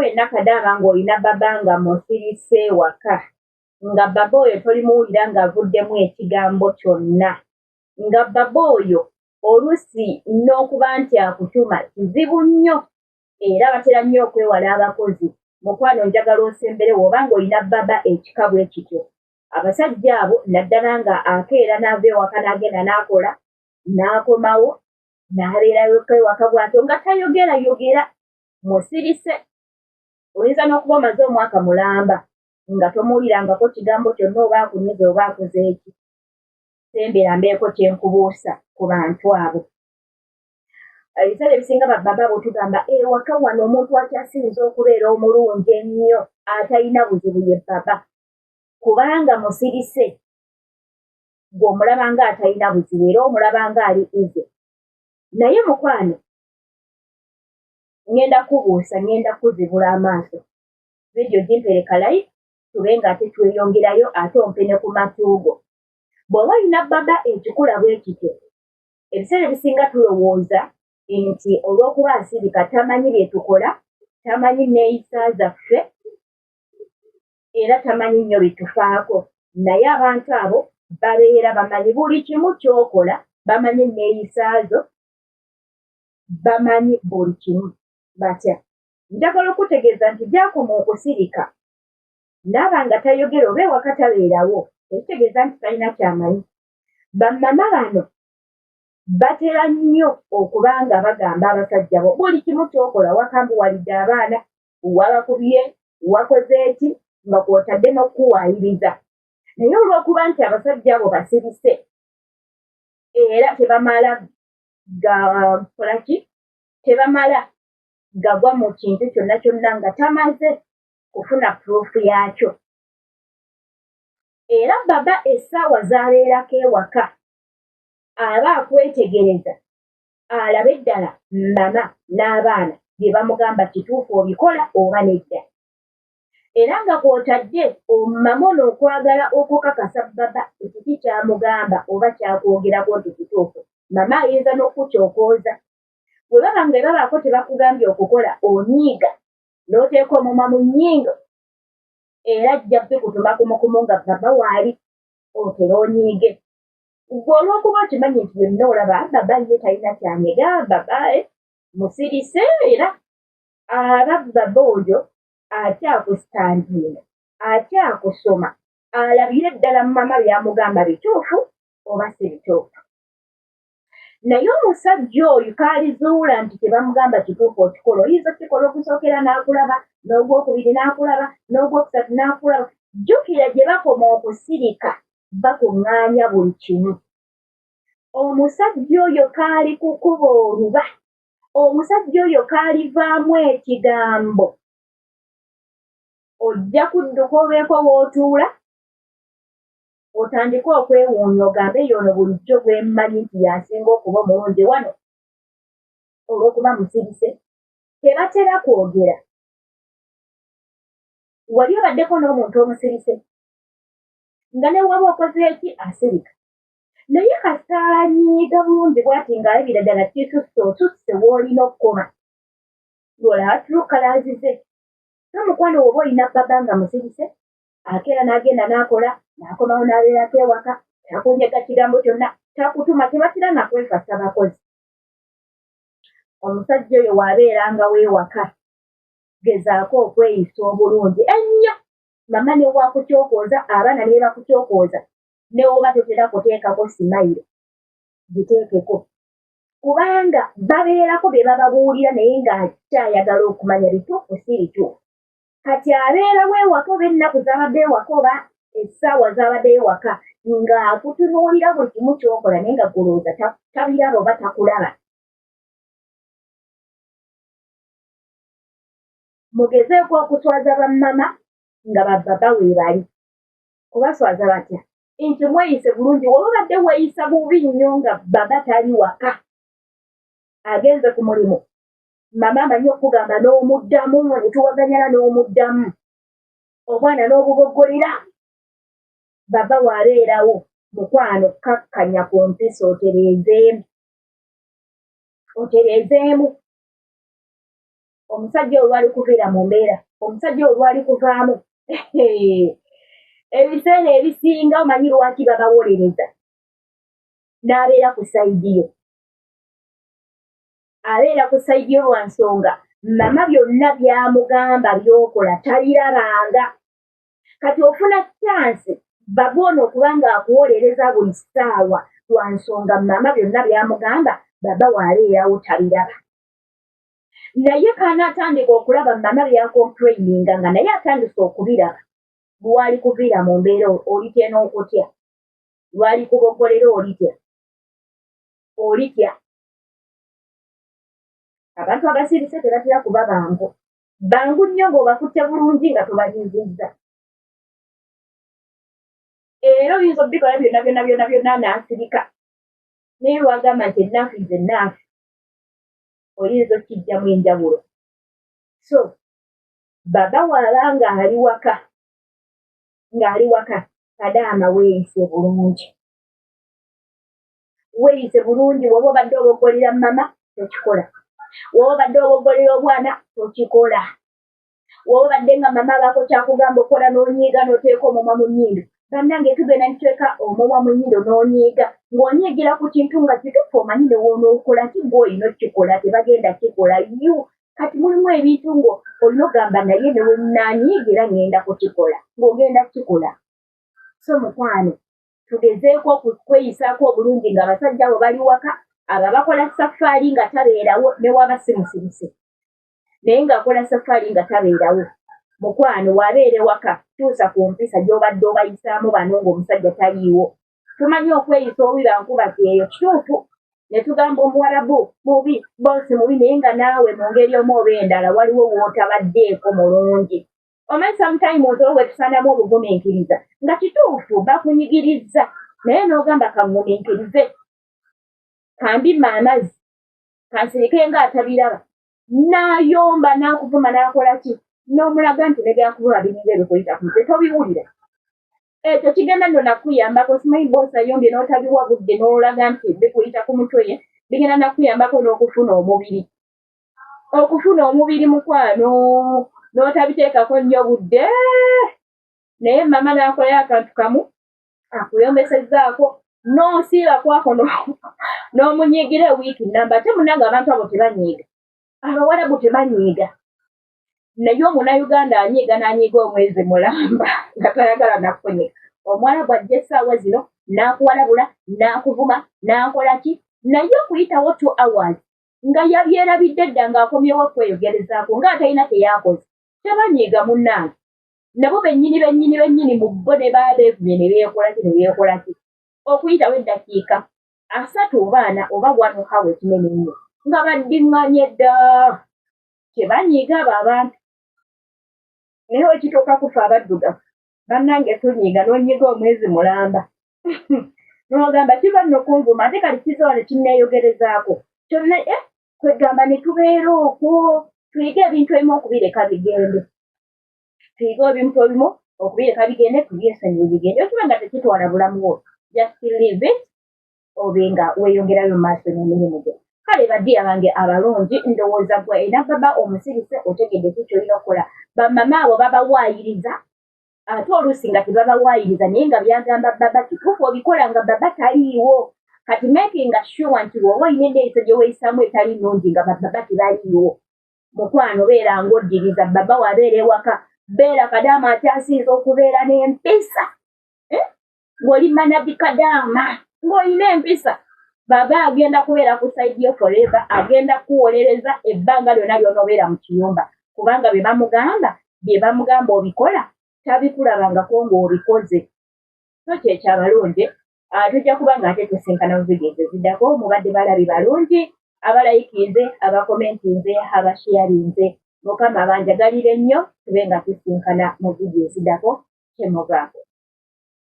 Gwe wenna kadaama ng'olina baba nga musirise ewaka, nga baba oyo tolimuwulira ng'avuddemu ekigambo kyonna, nga baba oyo oluusi n'okuba nti akutuma kizibu nnyo, era batera nnyo okwewala abakozi. Mukwano, njagala osembere bw'oba ng'olina baba ekika bwe kityo. Abasajja abo, naddala nga akeera n'ava ewaka n'agenda n'akola n'akomawo n'abeerayoko ewaka bw'atyo nga tayogerayogera, musirise. Oyinza n'okuba omaze omwaka mulamba nga tomuwulirangako kigambo kyonna, oba akunyiza oba akoze eki. Sembera mbeeko kye nkubuusa ku bantu abo. Ebiseera ebisinga bababa abo tugamba ewaka wano omuntu akyasinza okubeera omulungi ennyo atalina buzibu ye baba, kubanga musirise. Gwe omulaba nga atalina buzibu era omulaba nga ali easy, naye mukwano, ngenda kubuusa, ngenda kuzibula amaaso. Vidiyo gimpereka like, tube nga ate tweyongerayo, ate ompe ne ku matu go. Bw'oba olina baba ekikula bwe kityo, ebiseera ebisinga tulowooza nti olw'okuba asirika tamanyi bye tukola, tamanyi neeyisa zaffe, era tamanyi nnyo bitufaako. Naye abantu abo babeera bamanyi buli kimu ky'okola, bamanyi enneeyisa zo, bamanyi buli kimu. Batya? Njagala okutegeeza nti gyakoma okusirika naaba nga tayogera oba ewaka tabeerawo, tekitegeeza nti talina kyamanyi. Bamama bano batera nnyo okuba nga bagamba abasajja bo buli kimu kyokola. Wakambuwalidde abaana, wabakubye, wakoze eki, nga kwotadde n'okukuwaayiriza. Naye olw'okuba nti abasajja abo basirise era tebamala gakola ki, tebamala gagwa mu kintu kyonna kyonna nga tamaze kufuna proof yaakyo. Era baba essaawa z'abeerako ewaka aba akwetegereza, alabe ddala mama n'abaana bye bamugamba kituufu obikola oba nedda. Era nga kw'otadde omumama ono okwagala okukakasa baba ekiki kyamugamba oba kyakwogerako nti kituufu, mama ayinza n'okukyokooza. Bwe baba nga babaako tebakugambye okukola, onyiiga n'oteeka omumwa mu nnyingo, era ajja bikutuma kumukumu nga baba waali otera onyiige. Gwe olw'okuba okimanyi nti byonna olaba baba ye talina kyanyega, baba musirise, era aba baba oyo akyakusitandinga, akyakusoma, alabire ddala mama byamugamba bituufu oba si bituufu. Naye omusajja oyo kaalizuula nti tebamugamba kituufu okikola, oyinza okukikola okusookera n'akulaba, n'ogwokubiri n'akulaba, n'ogwokusatu n'akulaba. Jjukira gye bakoma okusirika bakuŋŋaanya buli kimu. Omusajja oyo kaali kukuba oluba, omusajja oyo kaalivaamu ekigambo, ojja kudduka obeeko w'otuula otandike okwewuunya, ogambe yono bulijjo gwe mmanyi nti yasinga okuba omulungi wano, olw'okuba musirise tebatera kwogera. Wali obaddeko n'omuntu omusirise nga ne waba okoze eki asirika, naye kasita anyiiga bulungi bw'ati ng'alabira ddala kisusse, osusse w'olina okukoma, lwolaba tulukalaazize. So mukwano, woba olina baba nga musirise, akeera n'agenda n'akola n'akomawo n'abeerako ewaka, takunyega kigambo kyonna, takutuma, tebatera nakwefasa bakozi. Omusajja oyo waabeeranga weewaka, gezaako okweyisa obulungi ennyo. Mama ne wakukyokooza, abaana ne bakukyokooza, ne woba totera kuteekako smile, giteekeko, kubanga babeerako bye bababuulira naye ng'akyayagala okumanya bituufu si bituufu. Kati abeera weewaka oba ennaku z'abadde ewaka oba essaawa z'abadde ewaka ng'akutunuulira buli kimu ky'okola, naye nga golowooza tabiraba oba takulaba. Mugezeeko okuswaza bammama nga bababa weebali. Kubaswaza batya? Nti mweyise bulungi. Woba obadde weeyisa bubi nnyo nga baba tali waka, agenze ku mulimu, mama amanyi okukugamba n'omuddamu, ne tuwaganyana n'omuddamu, obwana n'obuboggolera. Baba waabeerawo, mukwano, kakkanya ku mpisa, otereezeemu, otereezeemu. Omusajja oyo lwali kuviira mu mbeera, omusajja oyo lwali kuvaamu. Ebiseera ebisinga omanyi lwaki babawolereza? N'abeera ku side yo, abeera ku side yo lwa nsonga mama byonna by'amugamba by'okola tabirabanga. Kati ofuna chance baba ono okuba nga akuwolereza buli ssaawa lwa nsonga mama byonna by'amugamba baba waabeerawo tabiraba. Naye kanaatandika okulaba mama by'acomplaininga nga naye atandise okubiraba, lwali kuviira mu mbeera olitya n'okutya, lwali kuboggolera olitya, olitya. Abantu abasirise tebatera kuba bangu, bangu nnyo ng'obakutte bulungi nga tobalinzizza. Era oyinza obikola byonna byonna byonna byonna n'asirika, naye lwagamba nti enough is enough, oyinza okkiggyamu enjawulo. So baba waaba ng'ali waka, ng'ali waka, kadaama weeyise bulungi, weeyise bulungi. Woba obadde oboggolera mama, tokikola. Woba obadde oboggolera obwana, tokikola. Woba obadde nga mama abaako kyakugamba okukola n'onyiiga n'oteeka omumwa mu nnyindo, bannange tugenda nituteeka omumwa mu nnyindo n'onyiiga, ng'onyiigira ku kintu nga kituufu omanyi ne woonookola ki gwe olina okkikola, tebagenda kikola yu. Kati mulimu ebintu ngo olina ogamba naye ne wennaanyiigira ngenda kukikola, ng'ogenda kukikola. So mukwano, tugezeeko okweyisaako obulungi ng'abasajja abo bali waka. Abo abakola safaari nga tabeerawo, ne waba si musirise naye ng'akola safaari nga tabeerawo, mukwano wabeere waka, tuusa ku mpisa gy'obadde obayisaamu bano ng'omusajja taliiwo. Tumanyi okweyisa obubi bankuba kyeyo kituufu ne tugamba omuwarabu mubi, boss mubi, naye nga naawe mu ngeri omu oba endala waliwo w'otabaddeeko mulungi. Omanyi sometime osobola bwe obugumiikiriza nga kituufu bakunyigirizza, naye n'ogamba kaŋŋumiikirize, kambimma amazzi, kansirike nga atabiraba. N'ayomba n'akuvuma n'akola ki, n'omulaga nti ne byakuvuma biringa ebikuyita ku mutwe, tobiwulira. Ekyo kigenda nno nakuyambako. Simanyi boss ayombye n'otabiwa budde n'olaga nti bikuyita ku mutwe ye, bigenda nakuyambako n'okufuna omubiri, okufuna omubiri mukwano, n'otabiteekako nnyo budde. Naye mama n'akolayo akantu kamu akuyombesezzaako n'osiiba kwako n'omunyiigira ewiiki namba. Ate munange abantu abo tebanyiiga, abawarabu tebanyiiga, naye omunayuganda anyiiga n'anyiiga omwezi mulamba nga tayagala nakunyika. Omuwarabu ajja essaawa zino n'akuwalabula n'akuvuma n'akola ki, naye okuyitawo 2 hours nga yabyerabidde dda, ng'akomyewo okweyogerezaako ng'atalina kyeyakoze. Tebanyiiga munnange, nabo bennyini bennyini bennyini mu bo ne baba beevumye ne beekola ki ne beekola ki, okuyitawo eddakiika 30 oba 40 oba 1 hour ekinene ennyo nga baddiŋŋanye dda. Tebanyiiga abo abantu, naye wekituuka kufa abaddugavu bannange tunyiiga, n'onyiiga omwezi mulamba n'ogamba kiva nno kunvuma, ate kati kiza wano kinneeyogerezaako kyonna eh, kwegamba ne tubeera okwo. Tuyige ebintu ebimu okubireka bigende, tuyige ebintu ebimu okubireka bigende, tubyesonyiwe bigende. Okiba nga tekitwala bulamu bwo, just leave it, obe nga weeyongerayo mu maaso n'emirimu gyo. Kale baddiya bange abalungi, ndowooza gwe era baba omusirise otegedde ki kyolina okukola. Bamama abo babawaayiriza, ate oluusi nga tebabawaayiriza, naye nga byagamba baba kituufu obikola nga baba taliiwo. Kati making sure nti bw'oba olina enneeyiso gye weeyisaamu etali nnungi nga bababa tebaliiwo, mukwano beera ng'oddiriza. Baba wabeera ewaka, beera kadaama akyasinza okubeera n'empisa, eh? Ng'oli manabi kadaama ng'olina empisa, baba agenda kubeera ku side yo forever, agenda kuwolereza ebbanga lyonna ly'onoobeera mu kiyumba, kubanga bye bamugamba, bye bamugamba obikola, tabikulabangako ng'obikoze. So kyekyo abalungi, tujja kuba nga ate tusinkana mu vidiyo ezo eziddako. Mubadde balabi balungi, abalayikinze, abakomentinze, abasharinze, Mukama abanjagalire nnyo. Tube nga tusinkana mu vidiyo eziddako. Kyemuvaako.